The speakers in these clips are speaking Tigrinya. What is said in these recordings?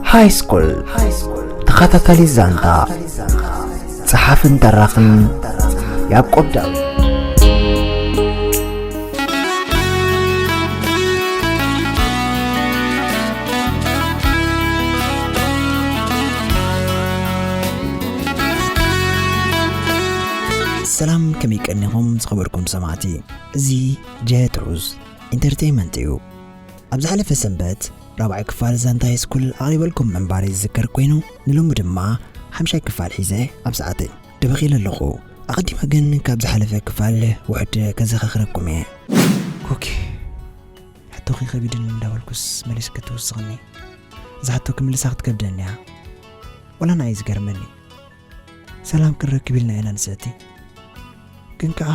ሃይ ስኩል ተኸታታሊ ዛንታ፣ ጸሓፍን ተራኽን ያዕቆብ ዳዊት። ሰላም፣ ከመይ ቀኒኹም ዝኸበርኩም ሰማዕቲ? እዚ ጀትሩዝ ኢንተርቴይንመንት እዩ። ኣብ ዝሓለፈ ሰንበት ራብዓይ ክፋል ዛንታ ሃይ ስኩል ኣቕሪበልኩም ምንባረይ ዝዝከር ኮይኑ፣ ንሎሚ ድማ ሓምሻይ ክፋል ሒዘ ኣብ ሰዓተይ ደበኺለ ኣለኹ። ኣቐዲመ ግን ካብ ዝሓለፈ ክፋል ውሑድ ከዘኻኽረኩም እየ። ኮኪ፣ ሕቶኺ ከቢድኒ እንዳበልኩስ መሊስኪ ትውስኽኒ። እዛ ሕቶ ክምልሳ ክትከብደኒ እያ። ወላ ንዓይ ዝገርመኒ። ሰላም ክንረክብ ኢልና ኢና ንሰቲ። ግን ከኣ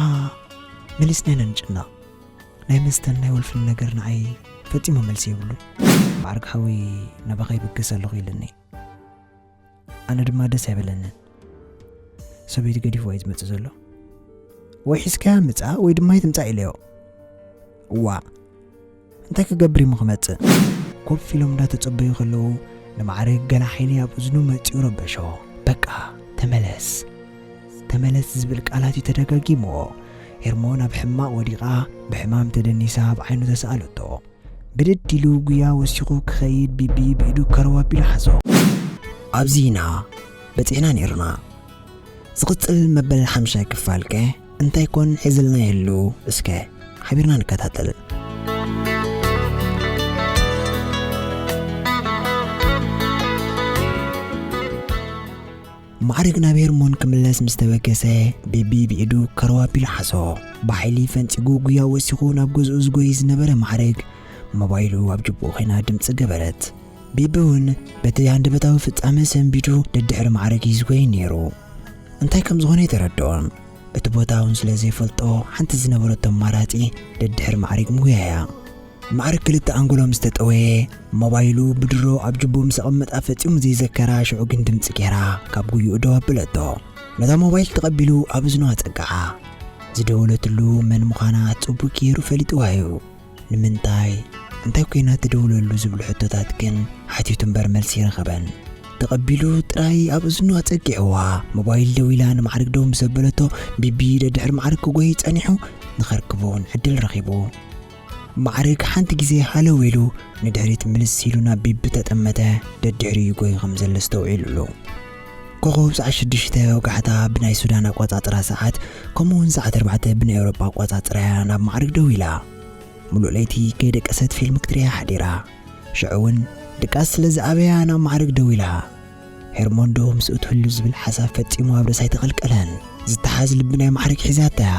መሊስና ኢና ንጭነቕ። ናይ መስተን ናይ ወልፍን ነገር ንዓይ ፈጺሙ መልሲ የብሉን። ማዕርግ ሓወይ፣ ናባኻ ይብገስ ኣለኹ ኢሉኒ። ኣነ ድማ ደስ ኣይበለንን። ሰበይቲ ገዲፍዋ እዩ ዝመጽእ ዘሎ። ወይ ሒዝካያ ምጻእ ወይ ድማ ኣይትምጻእ ኢለዮ። እዋእ፣ እንታይ ክገብር እሞ ክመጽእ? ኮፍ ኢሎም እንዳተጸበዩ ከለዉ፣ ንማዕርግ ገለ ሓይሊ ኣብ እዝኑ መጺኡ ረበሾ። በቃ፣ ተመለስ፣ ተመለስ ዝብል ቃላት እዩ ተደጋጊምዎ። ሄርሞን ኣብ ሕማቕ ወዲቓ፣ ብሕማም ተደኒሳ ኣብ ዓይኑ ተሰኣለቶ። ብድድ ኢሉ ጉያ ወሲኹ ክኸይድ፣ ቢቢ ብኢዱ ከረው ኣቢሉ ሓዞ። ኣብዚ ኢና በጺሕና ነይርና። ዝቕጽል መበል ሓምሻይ ክፋልከ እንታይ ኮን ሒዝልና ይህሉ? እስከ ሓቢርና ንከታተል። ማዕርግ ናብ ሄርሞን ክምለስ ምስ ተበገሰ፣ ቢቢ ብኢዱ ከረው ኣቢሉ ሓዞ። ብሓይሊ ፈንጺጉ ጉያ ወሲኹ ናብ ገዝኡ ዝጎይ ዝነበረ ማዕርግ፣ ሞባይሉ ኣብ ጅብኡ ኮይና ድምጺ ገበረት። ቢቢ እውን በቲ ሃንደበታዊ ፍጻመ ሰንቢዱ ደድሕሪ ማዕርግ እዩ ዝጎይ ነይሩ። እንታይ ከም ዝኾነ ኣይተረድኦን። እቲ ቦታ እውን ስለ ዘይፈልጦ፣ ሓንቲ ዝነበረቶ ኣማራጺ ደድሕሪ ማዕርግ ምጉያይ እያ። ማዕርግ ክልተ ኣንጎሎ ምስ ተጠወየ፣ ሞባይሉ ብድሮ ኣብ ጅቡ ምስ ኣቐመጣ ፈጺሙ ዘይዘከራ፣ ሽዑ ግን ድምጺ ገይራ ካብ ጉይኡ ደው ኣበለቶ። ነታ ሞባይል ተቐቢሉ ኣብ እዝኑ ኣጸግዓ። ዝደወለትሉ መን ምዃና ጽቡቕ ገይሩ ፈሊጥዋ እዩ። ንምንታይ? እንታይ ኮይና ትደውለሉ ዝብሉ ሕቶታት ግን ሓቲቱ እምበር መልሲ ኣይረኸበን። ተቐቢሉ ጥራይ ኣብ እዝኑ ኣጸጊዕዋ። ሞባይል ደዊላ ንማዕርግ ደው ምስ ኣበለቶ፣ ቢቢ ደድሕሪ ማዕርግ ክጎይ ጸኒሑ፣ ንኸርክቦ እውን ዕድል ረኺቡ። ማዕርግ ሓንቲ ግዜ ሃለው ኢሉ ንድሕሪት ምልስ ኢሉ ናብ ቢቢ ተጠመተ፣ ደድሕሪኡ ይጎይ ከም ዘሎ ኣስተውዒሉሉ። ኮኾብ ሰዓት ሽዱሽተ ወጋሕታ ብናይ ሱዳን ኣቆጻጽራ ሰዓት፣ ከምኡ እውን ሰዓት ኣርባዕተ ብናይ ኤውሮጳ ኣቆጻጽራ እያ ናብ ማዕርግ ደዊላ። ሙሉእ ለይቲ ከይደቀሰት ፊልም ክትርእያ ሓዲራ። ሽዑ እውን ድቃስ ስለ ዝኣበያ ናብ ማዕርግ ደዊላ። ሄርሞን ዶ ምስኡ ትህሉ ዝብል ሓሳብ ፈጺሙ ኣብ ርእሳ ኣይተቐልቀለን። ዝተሓዝ ልቢ ናይ ማዕርግ ሒዛታ እያ።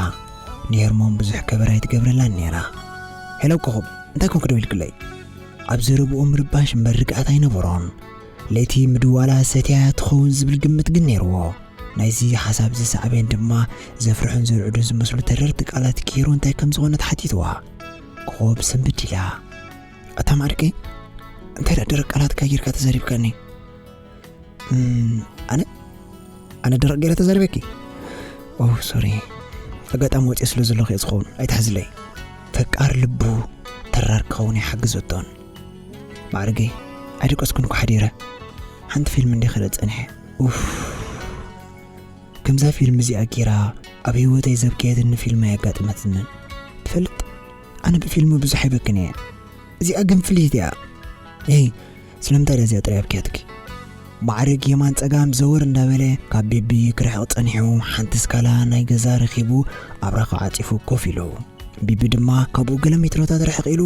ንሄርሞን ብዙሕ ከበር ኣይትገብረላን ነይራ። ሄሎ ኮኾብ፣ እንታይ ኮንኪ ደዊልክለይ? ኣብ ዘረብኡ ምርባሽ እምበር ርግኣት ኣይነበሮን። ለይቲ ምድዋላ ሰትያያ ትኸውን ዝብል ግምት ግን ነይርዎ። ናይዚ ሓሳብ እዚ ሳዕቤን ድማ ዘፍርሑን ዘርዕዱን ዝመስሉ ተረርቲ ቃላት ገይሩ እንታይ ከም ዝኾነ ተሓቲትዋ። ኮኾብ ስንብድ ኢላ። ኣታ ማዕርገይ፣ እንታይ ደኣ ደረቕ ቃላትካ ጌርካ ተዛሪብካኒ? እም፣ ኣነ? ኣነ ደረቕ ገይረ ተዛሪበኪ? ኦ፣ ሶሪ። ኣጋጣሚ ወፂኦ ስለ ዘለኹ እየ ዝኸውን። ኣይትሓዝለይ። ፈቃር ልቡ ተራር ክኸውን ኣይሓግዘቶን። ማዕርገይ፣ ኣይደቀስኩን እኮ ሓዲረ። ሓንቲ ፊልም እንደ ክርኢ ጸኒሐ። ኡፍ። ከምዛ ፊልም እዚኣ ጌራ ኣብ ህይወተይ ዘብከየትኒ ፊልም ኣየጋጠመትንን። ትፈልጥ፣ ኣነ ብፊልም ብዙሕ ኣይበክን እየ። እዚኣ ግን ፍልይቲ እያ። ኤይ፣ ስለምንታይ ድያ እዚኣ ጥራይ ኣብክያትኪ? ማዕርግ የማን ጸጋም ዘወር እንዳበለ ካብ ቢቢ ክርሕቕ ጸኒሑ፣ ሓንቲ ስካላ ናይ ገዛ ረኺቡ ኣብራኹ ዓጺፉ ኮፍ ኢሉ። ቢቢ ድማ ካብኡ ገለ ሜትሮታት ርሕቕ ኢሉ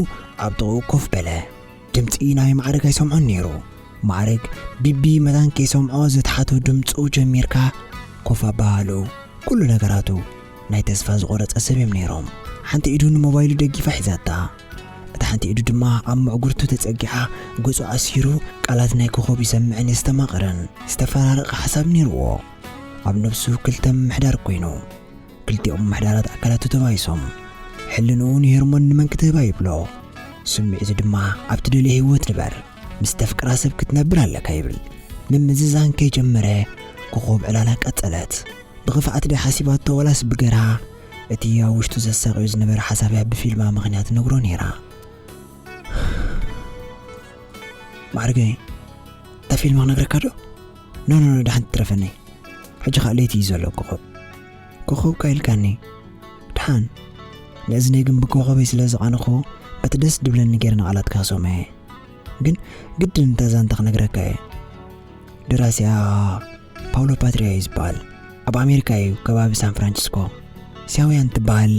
ኣብ ጥቕኡ ኮፍ በለ። ድምጺ ናይ ማዕርግ ኣይሰምዖን ነይሩ። ማዕርግ ቢቢ መታን ከይሰምዖ ዝተሓቶ ድምጹ ጀሚርካ ኮፍ ኣበሃሉ ኩሉ ነገራቱ ናይ ተስፋ ዝቖረጸ ሰብ እዮም ነይሮም። ሓንቲ ኢዱ ንሞባይሉ ደጊፋ ሒዛታ። እታ ሓንቲ ኢዱ ድማ ኣብ መዕጉርቱ ተጸጊዓ ገጹ ኣሲሩ ቃላት ናይ ኮኾብ ይሰምዕን የስተማቕርን። ዝተፈራረቐ ሓሳብ ነይርዎ። ኣብ ነብሱ ክልተ ምምሕዳር ኮይኑ። ክልቲኦም ምምሕዳራት ኣካላቱ ተባኢሶም። ሕልንኡ ንሄርሞን ንመን ክትህባ ይብሎ። ስምዒቱ ድማ ኣብ ትደልዮ ህይወት ንበር፣ ምስ ተፍቅራ ሰብ ክትነብር ኣለካ ይብል። ምምዝዛን ከይጀመረ ኮኾብ ዕላላ ቀጸለት። ብኽፍኣት ድያ ሓሲባቶ ወላስ ብገርሃ እቲ ኣብ ውሽጡ ዘሳቕዮ ዝነበረ ሓሳብ እያ ብፊልማ ምኽንያት ነግሮ ነይራ። ማዕርገይ፣ ፊልም ክነግረካ ዶ? ኖ ኖ ኖ፣ ደሓን ትትረፈኒ። ሕጂ ከዓ ለይቲ እዩ ዘሎ። ኮኸብ፣ ኮኸብ ካ ኢልካኒ። ደሓን፣ ንእዝነይ ግን ብኮኸበይ ስለ ዝቓንኹ፣ በቲ ደስ ድብለኒ ገይረ ንቓላትካ ክሰምዖ እየ። ግን ግድን እንታ ዛንታ ክነግረካ እየ። ደራሲኣ ፓውሎ ፓትሪያ እዩ ዝበሃል። ኣብ ኣሜሪካ እዩ፣ ከባቢ ሳን ፍራንሲስኮ። ሲያውያን ትበሃል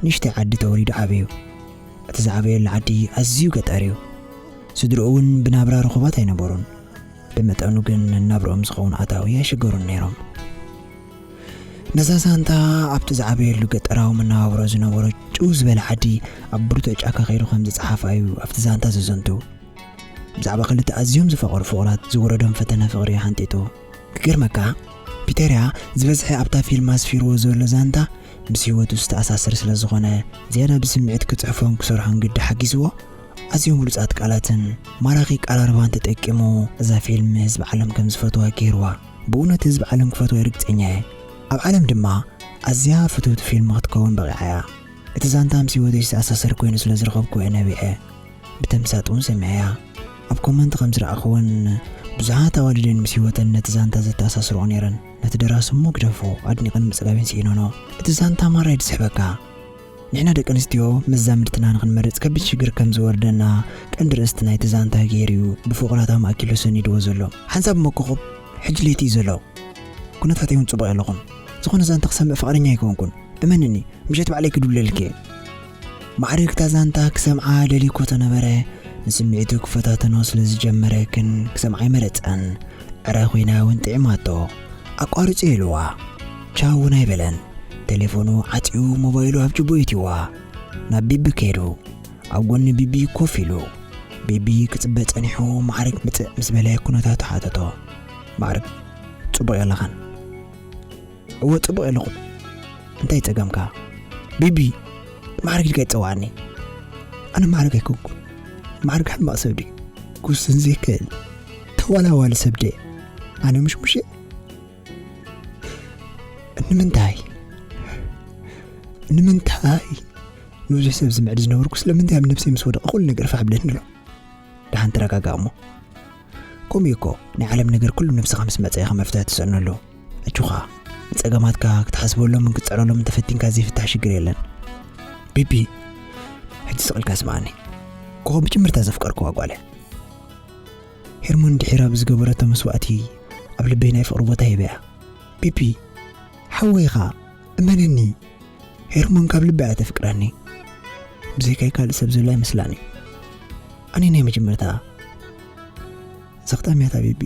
ንእሽተይ ዓዲ ተወሊዱ ዓብዩ። እቲ ዝዓበየሉ ዓዲ ኣዝዩ ገጠር እዩ። ስድርኡ እውን ብናብራ ርኹባት ኣይነበሩን። ብመጠኑ ግን ናብርኦም ዝኸውን ኣታዊ ኣይሽገሩን ነይሮም። ነዛ ዛንታ ኣብቲ ዝዓበየሉ ገጠራዊ መነባብሮ ዝነበሮ ጭው ዝበለ ዓዲ፣ ኣብ ብርቱዕ ጫካ ከይዱ ከም ዝጸሓፋ እዩ ኣብቲ ዛንታ ዘዘንቱ። ብዛዕባ ክልተ ኣዝዮም ዝፈቐሩ ፍቑራት ዝወረዶም ፈተነ ፍቕሪ ሓንጢጡ። ክገርመካ፣ ፒተርያ ዝበዝሐ ኣብታ ፊልም ኣስፊርዎ ዘሎ ዛንታ ምስ ህይወቱ ዝተኣሳሰር ስለ ዝኾነ፣ ዝያዳ ብስምዒት ክጽሕፎን ክሰርሖን ግዲ ሓጊዝዎ። ኣዝዮም ብሉጻት ቃላትን ማራኺ ቀራርባን ተጠቂሙ እዛ ፊልም ህዝቢ ዓለም ከም ዝፈትዋ ገይርዋ። ብእውነት ህዝቢ ዓለም ክፈትዋ ርግጸኛ እየ። ኣብ ዓለም ድማ ኣዝያ ፍትውቲ ፊልም ክትከውን በቒዓ እያ። እቲ ዛንታ ምስ ህይወተይ ዝተኣሳሰር ኮይኑ ስለ ዝረኸብኩ እየ ነቢዐ። ብተምሳጥ እውን ሰሚዐያ። ኣብ ኮመንት ከም ዝረኣኽወን ብዙሓት ኣዋልድን ምስ ህይወተን ነቲ ዛንታ ዘተኣሳስርኦ ነይረን። ነቲ ደራሲ እሞ ግደፎ፣ ኣድኒቕን ምጽጋብን ስኢኖኖ። እቲ ዛንታ ማራ እዩ ዝስሕበካ። ንሕና ደቂ ኣንስትዮ መዛምድትና ንኽንመርጽ ከቢድ ሽግር ከም ዝወርደና ቀንዲ ርእስቲ ናይቲ ዛንታ ገይሩ እዩ ብፍቑራታ ማእኪሉ ሰኒድዎ ዘሎ። ሓንሳብ እሞ ኮኾብ፣ ሕጂ ለይቲ እዩ ዘሎ። ኩነታተይ እውን ጽቡቕ ኣለኹን። ዝኾነ ዛንታ ክሰምዕ ፍቓደኛ ኣይኮንኩን። እመንኒ፣ ምሸት ባዕለይ ክድውለልኪ እየ። ማዕረ እታ ዛንታ ክሰምዓ ደልዩ እኮ ተነበረ፣ ንስምዒቱ ክፈታተኖ ስለ ዝጀመረ ግን ክሰምዓ ኣይመረጸን። ዕረ ኮይና እውን ጥዒማቶ። ኣቋርጹ ኢልዋ። ቻው እውን ኣይበለን። ቴሌፎኑ ዓጽዩ ሞባይሉ ኣብ ጅቡ እትይዋ። ናብ ቢቢ ከይዱ። ኣብ ጎኒ ቢቢ ኮፍ ኢሉ። ቢቢ ክጽበ ጸኒሑ ማዕረግ ምጽእ ምስ በለ ኩነታቱ ሓተቶ። ማዕረግ፣ ጽቡቕ የለኻን? እወ ጽቡቕ ኣለኹ። እንታይ ጸገምካ? ቢቢ፣ ማዕረግ ኢልካ ይጸዋዓኒ። ኣነ ማዕረግ ኣይኮንኩን። ማዕረግ ሕማቕ ሰብ ድዩ? ክውስን ዘይክእል ተዋላዋሊ ሰብ ድየ? ኣነ ምሽሙሽ እየ? ንምንታይ? ንምንታይ? ንብዙሕ ሰብ ዝምዕድ ዝነበርኩ ስለምንታይ ኣብ ነብሰይ ምስ ወደቐ ኩሉ ነገር ፋሕ ብለኒ ኣሎ። ደሓን ተረጋጋእ እሞ። ከምኡ እዩ እኮ፣ ናይ ዓለም ነገር ኩሉ ነብስኻ ምስ መጸ ኢኻ መፍትሒ ትስእነሉ። ኣጆኻ፣ ንጸገማትካ ክትሓስበሎምን ክትጸረሎምን ተፈቲንካ ዘይፍታሕ ሽግር የለን። ቢቢ፣ ሕጂ ስቕ ኢልካ ስምዓኒ። ኮኾብ መጀመርታ ዘፍቀርክዋ ጓል እያ። ሄርሞን ድሒራ ብዝገበረቶ መስዋእቲ ኣብ ልበይ ናይ ፍቕሪ ቦታ ሂበያ። ቢቢ፣ ሓወይ ኢኻ፣ እመነኒ። ሄርሞን ካብ ልባ እያ ተፍቅረኒ። ብዘይካይ ካልእ ሰብ ዘሎ ኣይመስላን እዩ። ኣነ ናይ መጀመርታ ዘኽጣሚያታ ቢቢ፣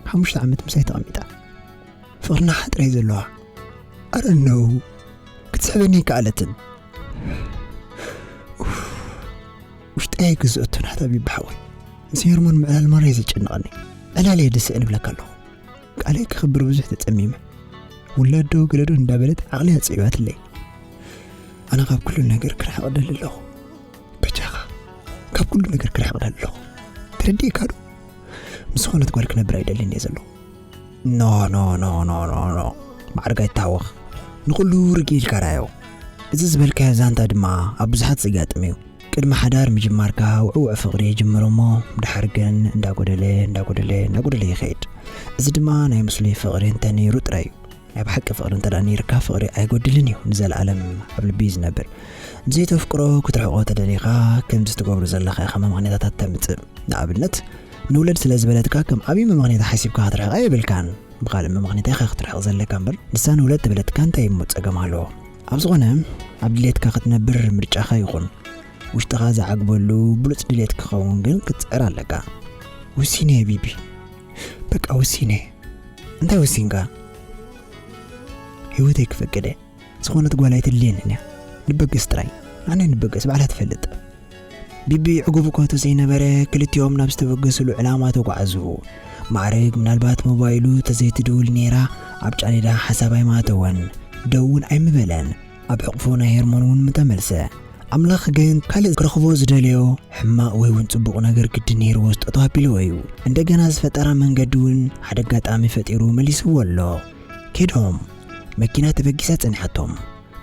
ሓሙሽተ ዓመት ምሳይ ተቐሚጣ። ፍቕርና ሓጥረይ ዘለዋ። ኣረ ነው፣ ክትስሕበኒ ኣይከኣለትን። ኡፍ፣ ውሽጠይ ኣይግዝኦቶን ሓታ ቢቢ ሓወይ። ምስ ሄርሞን ምዕላል ማራ እዩ ዘጨንቐኒ። ዕላል እየ ደስዕን እብለካ ኣለኹ። ቃለይ ከኽብር ብዙሕ ተጸሚመ። ውላዶ ገለዶ እንዳበለት ዓቕሊ ኣጽዕባትለይ። ኣነ ካብ ኩሉ ነገር ክርሕቕ እደሊ ኣለኹ። በጃኻ፣ ካብ ኩሉ ነገር ክርሕቕ እደሊ ኣለኹ። ተረዲእካ ዶ? ምስ ዝኾነት ጓል ክነብር ኣይደልን እየ ዘለኹ። ኖ፣ ኖ፣ ኖ፣ ኖ፣ ኖ፣ ኖ። ማዕርግ ኣይትታወኽ። ንኹሉ ርግእ ኢልካ ርኣዮ። እዚ ዝበልካዮ ዛንታ ድማ ኣብ ብዙሓት ዘጋጥም እዩ። ቅድሚ ሓዳር ምጅማርካ ውዕውዕ ፍቕሪ ይጅምር እሞ፣ ድሓር ግን እንዳጎደለ፣ እንዳጎደለ፣ እንዳጎደለ ይኸይድ። እዚ ድማ ናይ ምስሉይ ፍቕሪ እንተ ነይሩ ጥራይ እዩ። ናይ ብሓቂ ፍቕሪ እንተ ደኣ ነይርካ፣ ፍቕሪ ኣይጎድልን እዩ፣ ንዘለኣለም ኣብ ልቢ እዩ ዝነብር። ንዘይተፍቅሮ ክትርሕቖ ተደሊኻ፣ ከምዚ ትገብሮ ዘለኻ ኢኻ መምኽንያታት ተምጽእ። ንኣብነት፣ ንውለድ ስለ ዝበለትካ ከም ዓብዪ መምኽንያት ሓሲብካ ክትርሕቓ የብልካን። ብኻልእ መምኽንያት ኢኻ ክትርሕቕ ዘለካ እምበር፣ ንሳ ንውለድ ተበለትካ እንታይ እሞ ጸገም ኣለዎ? ኣብ ዝኾነ፣ ኣብ ድሌትካ ክትነብር ምርጫኻ ይኹን። ውሽጥኻ ዝዓግበሉ ብሉጽ ድሌት ክኸውን ግን ክትጽዕር ኣለካ። ወሲነ እየ ቢቢ። በቃ ወሲነ እየ። እንታይ ወሲንካ? ህይወተይ ክፈቅድ እየ። ዝኾነት ጓል ኣይትድልየንን እያ። ንበገስ ጥራይ። ኣነ ንበገስ ባዕላ ትፈልጥ። ቢቢ ዕጉብ እኳ ተዘይነበረ፣ ክልቲኦም ናብ ዝተበገስሉ ዕላማ ተጓዓዙ። ማዕረግ ምናልባት ሞባይሉ ተዘይትድውል ነይራ፣ ኣብ ጫሌዳ ሓሳብ ኣይማተወን። ደው እውን ኣይምበለን። ኣብ ሕቕፎ ናይ ሄርሞን እውን ምተመልሰ። ኣምላኽ ግን ካልእ ክረኽቦ ዝደለዮ ሕማቕ ወይ እውን ጽቡቕ ነገር ግድን ነይርዎ ስጦታ ኣቢልዎ እዩ። እንደገና ዝፈጠራ መንገዲ እውን ሓደ ኣጋጣሚ ፈጢሩ መሊስዎ ኣሎ። ከይዶም። መኪና ተበጊሳ ጸኒሓቶም።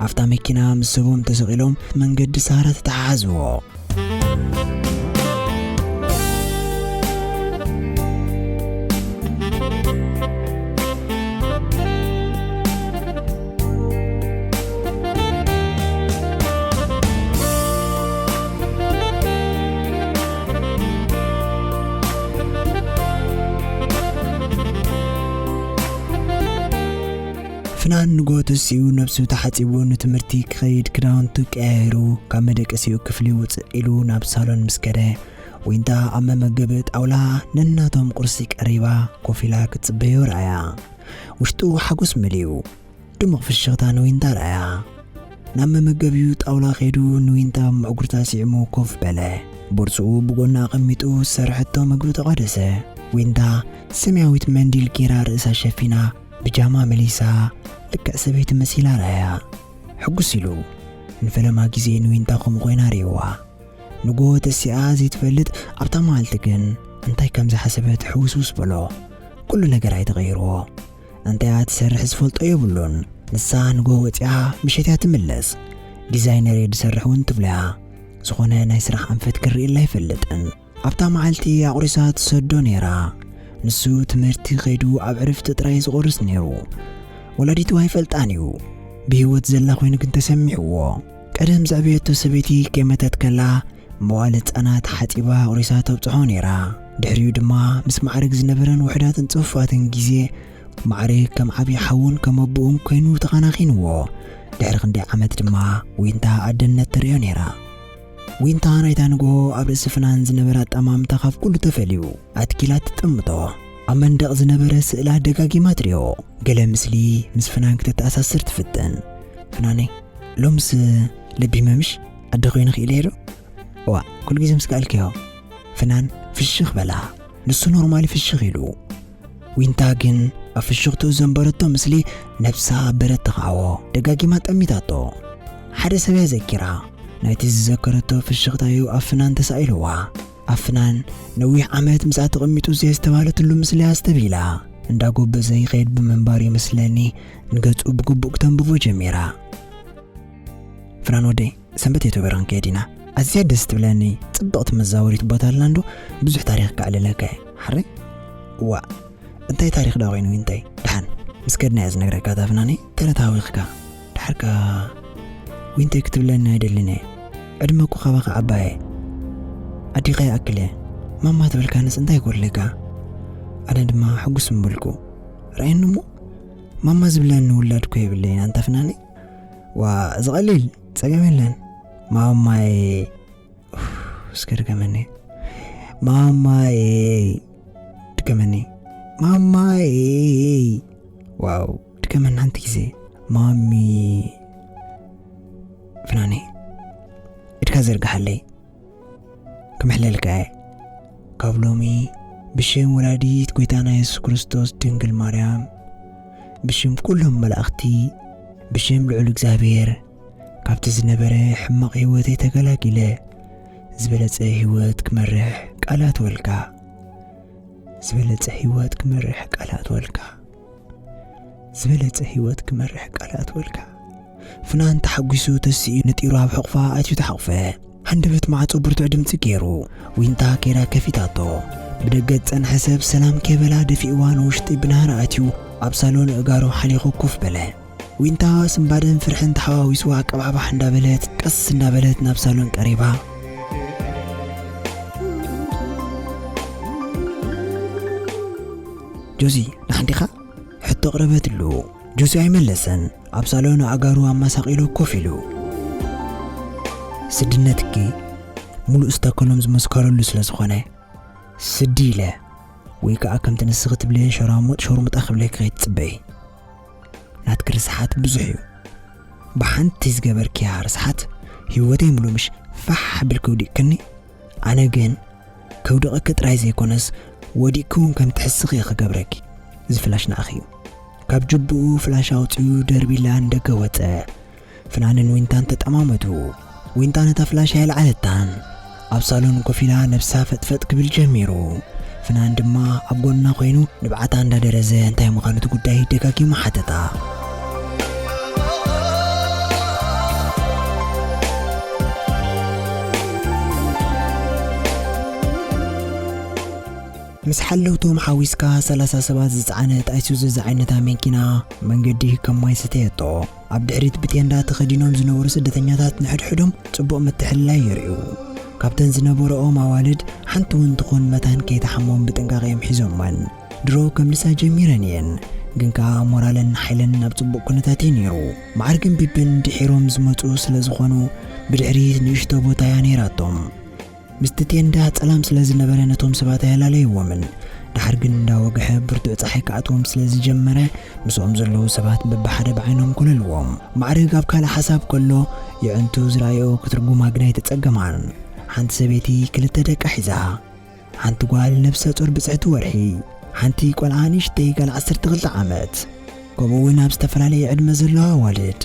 ኣብታ መኪና ምስ ሰቦም ተሰቒሎም መንገዲ ሳራ ተተሓሓዝዎ። ፍናን ንጎ ተሲኡ ነብሱ ተሓጺቡ ንትምህርቲ ክኸይድ ክዳውንቱ ቀያይሩ ካብ መደቀሲኡ ክፍሊ ውፅእ ኢሉ ናብ ሳሎን ምስ ከደ፣ ዊንታ ኣብ መመገቢ ጣውላ ነናቶም ቁርሲ ቀሪባ ኮፍ ኢላ ክትጽበዮ ረኣያ። ውሽጡ ሓጎስ መሊኡ ድሙቕ ፍሽኽታ ንዊንታ ረኣያ። ናብ መመገቢኡ ጣውላ ከይዱ ንዊንታ ምዕጉርታ ስዒሙ ኮፍ በለ። ቦርጽኡ ብጎና ኣቐሚጡ ዝሰርሐቶ ምግቢ ተቋደሰ። ዊንታ ሰማያዊት መንዲል ጌራ ርእሳ ሸፊና ብጃማ መሊሳ ልክዕ ሰበይቲ መሲላ ረኣያ። ሕጉስ ኢሉ ንፈለማ ግዜ ንዊንታ ከምኡ ኮይና ርእይዋ። ንጎ ተሲኣ ዘይትፈልጥ ኣብታ መዓልቲ ግን እንታይ ከም ዝሓሰበት ሕውስውስ በሎ። ኩሉ ነገር ኣይተቐይርዎ። እንታይ እያ ትሰርሕ ዝፈልጦ የብሉን። ንሳ ንጎ ወፂኣ ምሸት እያ ትምለስ። ዲዛይነር እየ ዝሰርሕ እውን ትብሎ እያ። ዝኾነ ናይ ስራሕ ኣንፈት ክርእየላ ኣይፈልጥን። ኣብታ መዓልቲ ኣቑሪሳ ትሰዶ ነይራ። ንሱ ትምህርቲ ከይዱ ኣብ ዕርፍቲ ጥራይ ዝቆርስ ነይሩ። ወላዲቱ ኣይፈልጣን እዩ። ብህይወት ዘላ ኮይኑ ግን ተሰሚዕዎ። ቀደም ዘዕበየቶ ሰበይቲ ከይመተት ከላ መዋል ህጻናት ሓጺባ ኣቑሪሳ ተብጽሖ ነይራ። ድሕሪኡ ድማ ምስ ማዕርግ ዝነበረን ውሑዳትን ጽፉፋትን ግዜ ማዕርግ ከም ዓብዪ ሓውን ከም ኣቦኡን ኮይኑ ተኻናኺንዎ። ድሕሪ ክንደይ ዓመት ድማ ዊንታ ኣደነት ተርእዮ ነይራ። ዊንታ ናይታ ንግሆ ኣብ ርእሲ ፍናን ዝነበረ ኣጠማምታ ካብ ኩሉ ተፈልዩ ኣትኪላ ትጥምቶ። ኣብ መንደቕ ዝነበረ ስእላ ደጋጊማ ትርእዮ። ገለ ምስሊ ምስ ፍናን ክተተኣሳስር ትፍትን። ፍናነይ፣ ሎምስ ለቢመ ምሽ ኣደ ኮይነ ክኢለ ዶ? እዋ፣ ኩሉ ግዜ ምስ ከኣልክዮ። ፍናን ፍሽኽ በላ። ንሱ ኖርማሊ ፍሽኽ ኢሉ። ዊንታ ግን ኣብ ፍሽኽትኡ ዘንበረቶ ምስሊ ነብሳ በረት ተኻዕዎ። ደጋጊማ ጠሚታቶ። ሓደ ሰብ እያ ዘኪራ። ናይቲ ዝዘከረቶ ፍሽኽታ'ዩ ኣብ ፍናን ተሳኢልዋ። ኣብ ፍናን ነዊሕ ዓመት ምስኣ ተቐሚጡ ዘየስተብሃለትሉ ምስላ ኣስተብሂላ። እንዳጎበዘ ይኸይድ ብምንባር ይመስለኒ ንገጹ ብግቡእ ክተንብቦ ጀሚራ። ፍናን ወደይ፣ ሰንበት የቶበረን ከይድ ኢና። ኣዝያ ደስ ትብለኒ ጽብቕቲ መዛወሪት ቦታ ኣላ እንዶ ብዙሕ ታሪኽ ከዕልለካ እየ። ሓረይ? እዋእ፣ እንታይ ታሪኽ ዳ ኮይኑ ዊንተይ? ደሓን ምስ ከድና እየ ዝነግረካ እታ ፍናነይ፣ ተረታዊኽካ። ደሓርካ ዊንተይ ክትብለኒ ኣይደልን እየ። ዕድመ እኮ ካባኻ ዓባየ። ኣዴኻ ይኣክል እየ። ማማ ትበልካንስ እንታይ ይጎድለካ? ኣነ ድማ ሕጉስ ምበልኩ። ርኣየኒ እሞ ማማ ዝብለኒ ውላድ እኮ የብለይን ኣንታ ፍናነይ። ዋ፣ እዚ ቀሊል ጸገም የለን። ማማየ። ኡፍ፣ እስከ ድገመኒ። ማማየ። ድገመኒ። ማማየ። ዋው፣ ድገመኒ ሓንቲ ግዜ። ማሚ። ፍናነይ፣ ኢድካ ዘርግሓለይ። ክምሕለልካ እየ። ካብ ሎሚ ብሽም ወላዲት ጎይታና የሱስ ክርስቶስ ድንግል ማርያም፣ ብሽም ኩሎም መላእኽቲ፣ ብሽም ልዑል እግዚኣብሔር፣ ካብቲ ዝነበረ ሕማቕ ህይወተይ ተገላጊለ፣ ዝበለጸ ህይወት ክመርሕ ቃል ኣትወልካ። ዝበለጸ ህይወት ክመርሕ ቃል ኣትወልካ። ዝበለጸ ህይወት ክመርሕ ቃል ኣትወልካ። ፍናን ተሓጒሱ ተሲኡ ነጢሩ ኣብ ሕቑፋ ኣትዩ ተሓቑፈ። ሃንደበት ማዕጾ ብርቱዕ ድምጺ ገይሩ። ዊንታ ከይዳ ከፊታቶ። ብደገ ዝጸንሐ ሰብ ሰላም ከይበላ ደፊእዋ ንውሽጢ ብናህሪ ኣትዩ ኣብ ሳሎን ኣእጋሩ ሓሊኹ ኮፍ በለ። ዊንታ ስንባደን ፍርሕን ተሓዋዊስዋ ቀባሕባሕ እንዳበለት ቀስ እንዳበለት ናብ ሳሎን ቀሪባ። ጆሲ፣ ደሓን ዲኻ? ሕቶ ኣቕረበትሉ። ጆሲ ኣይመለሰን። ኣብ ሳሎን ኣእጋሩ ኣመሳቒሉ ኮፍ ኢሉ። ስድነትኪ ሙሉእ ስታኮሎም ዝመስከረሉ ስለ ዝኾነ፣ ስዲ ኢለ ወይ ከኣ ከምቲ ንስኺ ትብልየን ሸራሙጥ ሸርሙጣ ክብለኪ ከይትጽበዪ። ናትኪ ርስሓት ብዙሕ እዩ። ብሓንቲ ዝገበርክያ ርስሓት ህይወተይ ሙሉእ ምሽ ፋሕ ኣቢልኪ ውዲቕክኒ። ኣነ ግን ከውድቐኪ ጥራይ ዘይኮነስ ወዲቕኪ እውን ከም ትሕስኺ እየ ክገብረኪ። እዚ ፍላሽ ንኣኺ እዩ። ካብ ጅብኡ ፍላሽ ኣውጺኡ ደርቢላ ንደገ ወጸ። ፍናንን ዊንታን ተጠማመቱ። ዊንታ ነታ ፍላሽ ኣየልዓለታን። ኣብ ሳሎን ኮፍ ኢላ ነብሳ ፈጥፈጥ ክብል ጀሚሩ። ፍናን ድማ ኣብ ጎና ኮይኑ ንብዓታ እንዳደረዘ እንታይ ምዃኑ እቲ ጉዳይ ደጋጊሙ ሓተታ። ምስ ሓለውቶም ሓዊስካ ሰላሳ ሰባት ዝጸዓነት ኣይሱዙ ዝዓይነታ መኪና መንገዲ ከም ማይ ሰተየቶ። ኣብ ድሕሪት ብቴንዳ ተኸዲኖም ዝነበሩ ስደተኛታት ንሕድሕዶም ጽቡቕ ምትሕልላይ የርእዩ። ካብተን ዝነበረኦም ኣዋልድ ሓንቲ እውን ትኹን መታን ከይተሓሞም ብጥንቃቐ እዮም ሒዞመን። ድሮ ከምልሳ ጀሚረን እየን። ግን ከኣ ሞራልን ሓይልን ኣብ ጽቡቕ ኩነታት እዩ ነይሩ። ማዕርግን ቢብን ድሒሮም ዝመጹ ስለ ዝኾኑ፣ ብድሕሪት ንእሽቶ ቦታ እያ ነይራቶም። ምስቲ ቴንዳ ጸላም ስለ ዝነበረ ነቶም ሰባት ኣያላለይዎምን። ድሓር ግን እንዳወግሐ ብርቱዕ ጸሓይ ክኣትዎም ስለ ዝጀመረ፣ ምስኦም ዘለዉ ሰባት በብሓደ ብዓይኖም ኮለልዎም። ማዕርግ ኣብ ካልእ ሓሳብ ከሎ፣ የዕንቱ ዝረኣዮ ክትርጉማ ግን ኣይተጸገማን። ሓንቲ ሰበይቲ ክልተ ደቃ ሒዛ፣ ሓንቲ ጓል ነብሰ ጾር ብጽሕቲ ወርሒ፣ ሓንቲ ቆልዓ ንእሽተይ ጓል ዓሰርተ ክልተ ዓመት፣ ከምኡ እውን ኣብ ዝተፈላለየ ዕድመ ዘለዋ ኣዋልድ።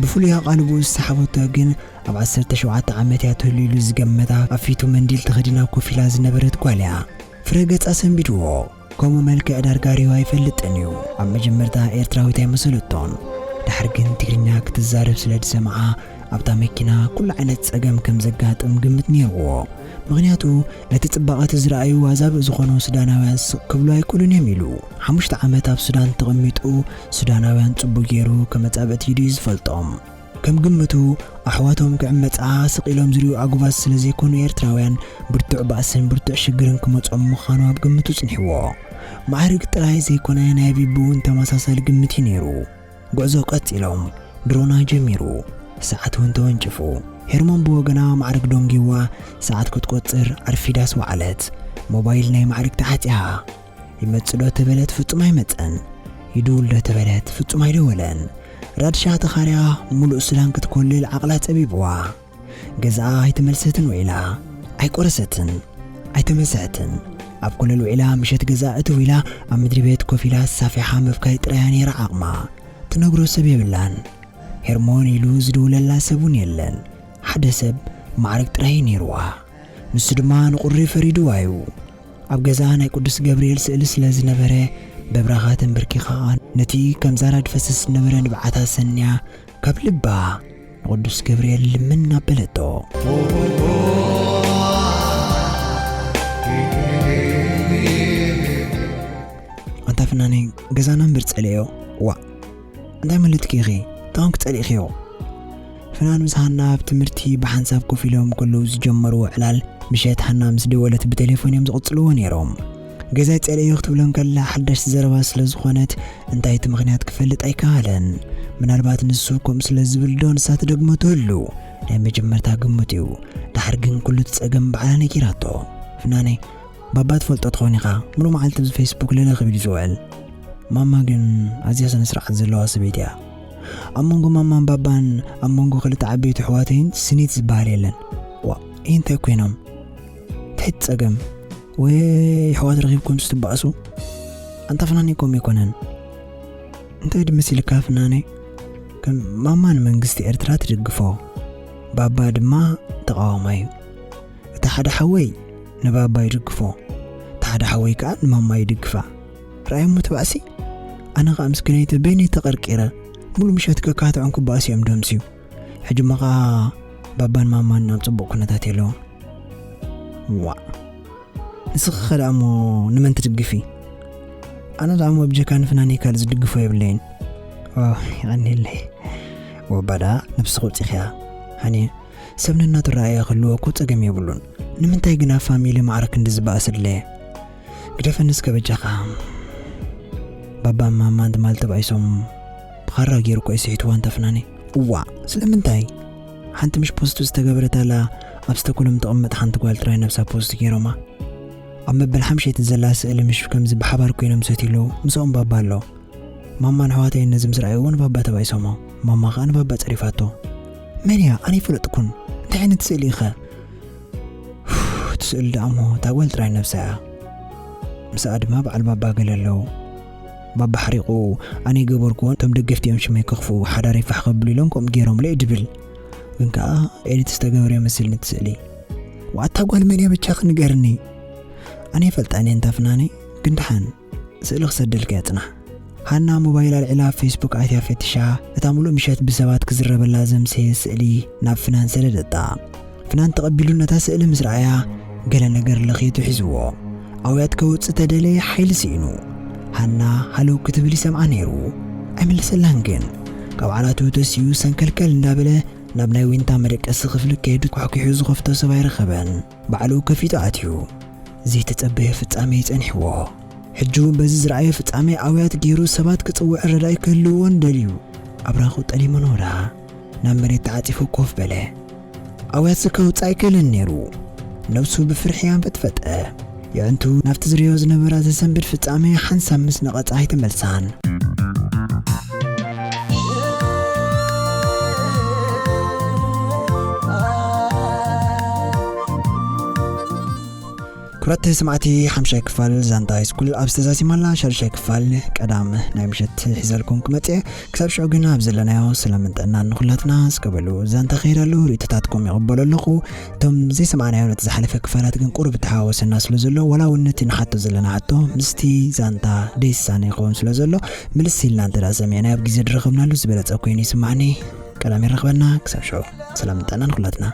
ብፍሉይ ኣቓልቦኡ ዝሰሓበቶ ግን ኣብ ዓሰርተ ሸውዓተ ዓመት እያ ትህሉ ኢሉ ዝገመታ ኣብ ፊቱ መንዲል ተኸዲና ኮፍ ኢላ ዝነበረት ጓል እያ። ፍረ ገጻ ሰንቢድዎ። ከምኡ መልክዕ ዳርጋ ሪኡ ኣይፈልጥን እዩ። ኣብ መጀመርታ ኤርትራዊት ኣይመሰለቶን። ድሓር ግን ትግርኛ ክትዛረብ ስለ ዝሰምዓ ኣብታ መኪና ኩሉ ዓይነት ጸገም ከም ዘጋጥም ግምት ነይርዎ። ምኽንያቱ ነቲ ጽባቐ እቲ ዝረኣዩ ኣዛብእ ዝኾኑ ሱዳናውያን ስቕ ክብሉ ኣይክእሉን እዮም ኢሉ። ሓሙሽተ ዓመት ኣብ ሱዳን ተቐሚጡ ሱዳናውያን ጽቡቕ ገይሩ ከም መጻብዕቲ ኢዱ እዩ ዝፈልጦም። ከም ግምቱ ኣሕዋቶም ክዕመጻ ስቕ ኢሎም ዝሪኡ ኣጉባዝ ስለ ዘይኮኑ ኤርትራውያን ብርቱዕ ባእስን ብርቱዕ ሽግርን ክመጾም ምዃኑ ኣብ ግምቱ ጽኒሕዎ። ማዕርግ ጥራይ ዘይኮነ ናይ ቢቡ እውን ተመሳሳሊ ግምት እዩ ነይሩ። ጉዕዞ ቀጺሎም። ድሮና ጀሚሩ። ሰዓት እውን ተወንጭፉ። ሄርሞን ብወገና ማዕርግ ዶንጊዋ ሰዓት ክትቆጽር ኣርፊዳስ ወዓለት። ሞባይል ናይ ማዕርግ ተዓጽያ። ይመጽእ ዶ ተበለት ፍጹም ኣይመጸን። ይድውል ዶ ተበለት ፍጹም ኣይደወለን። ራድሻ ተኻርያ ሙሉእ ሱዳን ክትኮልል ዓቕላ ጸቢብዋ። ገዛኣ ኣይተመልሰትን ውዒላ። ኣይቆረሰትን። ኣይተመሰሐትን። ኣብ ኮለል ውዒላ ምሸት ገዛኣ እትው ኢላ ኣብ ምድሪ ቤት ኮፍ ኢላ ሳፊሓ ምብካይ ጥራያ ነይራ ዓቕማ። ትነግሮ ሰብ የብላን። ሄርሞን ኢሉ ዝድውለላ ሰብ እውን የለን። ሓደ ሰብ ማዕርግ ጥራይ እዩ ነይርዋ። ንሱ ድማ ንቁሪ ፈሪድዋ እዩ። ኣብ ገዛ ናይ ቅዱስ ገብርኤል ስእሊ ስለ ዝነበረ በብራኻ ተንበርኪኻ ነቲ ከም ዛራ ድፈስስ ዝነበረ ንብዓታ ሰንያ ካብ ልባ ንቅዱስ ገብርኤል ልምን ኣበለቶ። ኣንታ ፍናነይ፣ ገዛና እምበር ጸልእዮ። ዋ፣ እንታይ ማለት ኬኺ? ታውን ክጸልእኽዮ? ፍናን ምስ ሃና ኣብ ትምህርቲ ብሓንሳብ ኮፍ ኢሎም ከለዉ ዝጀመርዎ ዕላል፣ ምሸት ሃና ምስ ደወለት ብቴሌፎን እዮም ዝቕጽልዎ ነይሮም። ገዛይ ጸልእዮ ክትብሎ እንከላ ሓዳሽ ዘረባ ስለ ዝኾነት፣ እንታይ እቲ ምኽንያት ክፈልጥ ኣይከኣለን። ምናልባት ንሱ ከምኡ ስለ ዝብል ዶ ንሳ ትደግሞ ትህሉ? ናይ መጀመርታ ግምት እዩ። ድሓር ግን ኩሉ እቲ ጸገም ባዕላ ነጊራቶ። ፍናነይ፣ ባባ ትፈልጦ ትኸውን ኢኻ፣ ሙሉእ መዓልቲ ኣብዚ ፌስቡክ ለለ ክብል እዩ ዝውዕል። ማማ ግን ኣዝያ ስነ ስርዓት ዘለዋ ሰበይቲ እያ። ኣብ መንጎ ማማን ባባን፣ ኣብ መንጎ ክልተ ዓበይቲ ኣሕዋተይን ስኒት ዝበሃል የለን። ዋ፣ እንታይ ኮይኖም? እንታይ እቲ ጸገም? ወይ ኣሕዋት ረኺብኩም ትበኣሱ? ኣንታ ፍናነይ ከምኡ ኣይኮነን። እንታይ ድመሲልካ ፍናነይ? ከም ማማ ንመንግስቲ ኤርትራ ትድግፎ፣ ባባ ድማ ተቃዋማይ እዩ። እቲ ሓደ ሓወይ ንባባ ይድግፎ፣ እቲ ሓደ ሓወይ ከኣ ንማማ ይድግፋ። ረኣዮሞ እቲ ባእሲ? ኣነ ከኣ ምስኪነይቲ በይነይ ተቐርቂረ፣ ሙሉ ምሸት ከካትዖም ክባእሱ እዮም ደምስዩ። ሕጂ እሞ ከኣ ባባን ማማን ኣብ ጽቡቕ ኩነታት የለውን። ዋእ፣ ንስኺ ከ ደኣ እሞ ንመን ትድግፊ? ኣነ ደኣ እሞ ብጀካ ንፍናነይ ካልእ ዝድግፎ የብለይን። ኦ፣ የቐንየለይ። ወባ ደኣ ነብስኺ ውጺኽያ። ሃኒ፣ ሰብ ነናቱ ረኣያ ክህልዎ እኮ ጸገም የብሉን። ንምንታይ ግን ኣብ ፋሚሊ ማዕረ ክንዲ ዝበኣስ ኣድለየ? ግደፈኒ እስከ በጃኻ። ባባን ማማን ትማል ተባኢሶም ብኻራ ገይሩ እኮ እዩ ስሒትዋ ኣንታ ፍናነይ። እዋእ፣ ስለምንታይ? ሓንቲ ምሽ ፖስት ዝተገበረት ኣላ፣ ኣብ ስቶኮልም ትቕመጥ ሓንቲ ጓል ጥራይ ነብሳ ፖስት ገይሮማ። ኣብ መበል ሓምሸይቲ ዘላ ስእሊ ምሽ ከምዚ ብሓባር ኮይኖም ሰትዩ ኣለዉ፣ ምስኦም ባባ ኣሎ። ማማን ኣሕዋተይን ነዚ ምስ ረኣይዎ ንባባ ተባኢሶሞ። ማማ ከኣ ንባባ ጸሪፋቶ። መን እያ? ኣነ ኣይፈለጥኩን። እንታይ ዓይነት ስእሊ ኢኸ? እቲ ስእሊ ደኣ እሞ እታ ጓል ጥራይ ነብሳ እያ። ምስኣ ድማ በዓል ባባ ገለ ኣለዉ። ባባ ሓሪቑ ኣነ ይገበርኩዎ፣ እቶም ደገፍቲ እዮም ሽመይ ከኽፍኡ፣ ሓዳረይ ፋሕ ከብሉ ኢሎም ከምኡ ገይሮምለ እዩ ድብል። ግን ከኣ ኤዲት ዝተገበረ ይመስልኒ እቲ ስእሊ። ዋእ፣ እታ ጓል መን እያ በጃኺ ንገርኒ? ኣነ ይፈልጣን እየ እንታ ፍናነይ፣ ግን ደሓን ስእሊ ክሰደልካ እየ፣ ጽናሕ። ሃና ሞባይል ኣልዒላ ኣብ ፌስቡክ ኣትያ ፈቲሻ፣ እታ ምሉእ ምሸት ብሰባት ክዝረበላ ዘምሰየ ስእሊ ናብ ፍናን ሰደደታ። ፍናን ተቐቢሉ ነታ ስእሊ ምስ ረኣያ፣ ገለ ነገር ለኽየቱ ሒዝዎ። ኣውያት ከውጽእ ተደለየ፣ ሓይሊ ስኢኑ። ሃና ሃለው ክትብል ይሰምዓ ነይሩ። ኣይመለሰላን ግን። ካብ ዓራቱ ተሲኡ ሰንከልከል እንዳበለ ናብ ናይ ዊንታ መደቀሲ ክፍሊ ከይዱ ኳሕኲሑ ዝኸፍቶ ሰብ ኣይረኸበን። ባዕሉ ከፊቱ ኣትዩ። ዘይተጸበየ ፍጻመ እዩ ጸኒሕዎ። ሕጂ እውን በዚ ዝረኣዮ ፍጻሜ ኣውያት ገይሩ ሰባት ክጽውዕ ረዳኢ ክህልዎን ደልዩ ኣብራኹ ጠሊሙ ኖራ ናብ መሬት ተዓጺፉ ኮፍ በለ። ኣውያት ዝከውጻእ ኣይክእልን ነይሩ። ነብሱ ብፍርሒ ኣንፈጥፈጠ። የዕንቱ ናብቲ ዝርእዮ ዝነበራ ዘሰንብድ ፍጻሜ ሓንሳብ ምስ ነቐጻ ኣይተመልሳን። ክቡራት ሰማዕቲ፣ ሓምሻይ ክፋል ዛንታ ሃይስኩል ኣብ ዝተዛዚማላ ሻድሻይ ክፋል ቀዳም ናይ ምሸት ሒዘልኩም ክመጽእ። ክሳብ ሽዑ ግን ኣብ ዘለናዮ ሰላምን ጥዕናን ንኹላትና እስከ በሉ። ዛንታ ከይድ ኣሎ፣ ርእይቶታትኩም ይቕበሎ ኣለኹ። እቶም ዘይሰማዕናዮ ነቲ ዝሓለፈ ክፋላት ግን ቁሩብ ተሓዋወሰና ስለ ዘሎ፣ ዋላ እውን ነቲ ንሓቶ ዘለና ሕቶ ምስቲ ዛንታ ደይሳነ ይኸውን ስለ ዘሎ፣ ምልስ ኢልና እንተ ደኣ ሰሚዕናዮ ኣብ ግዜ ዝረኸብናሉ ዝበለጸ ኮይኑ ይስማዕኒ። ቀዳም ይረኽበና። ክሳብ ሽዑ ሰላምን ጥዕናን ንኹላትና።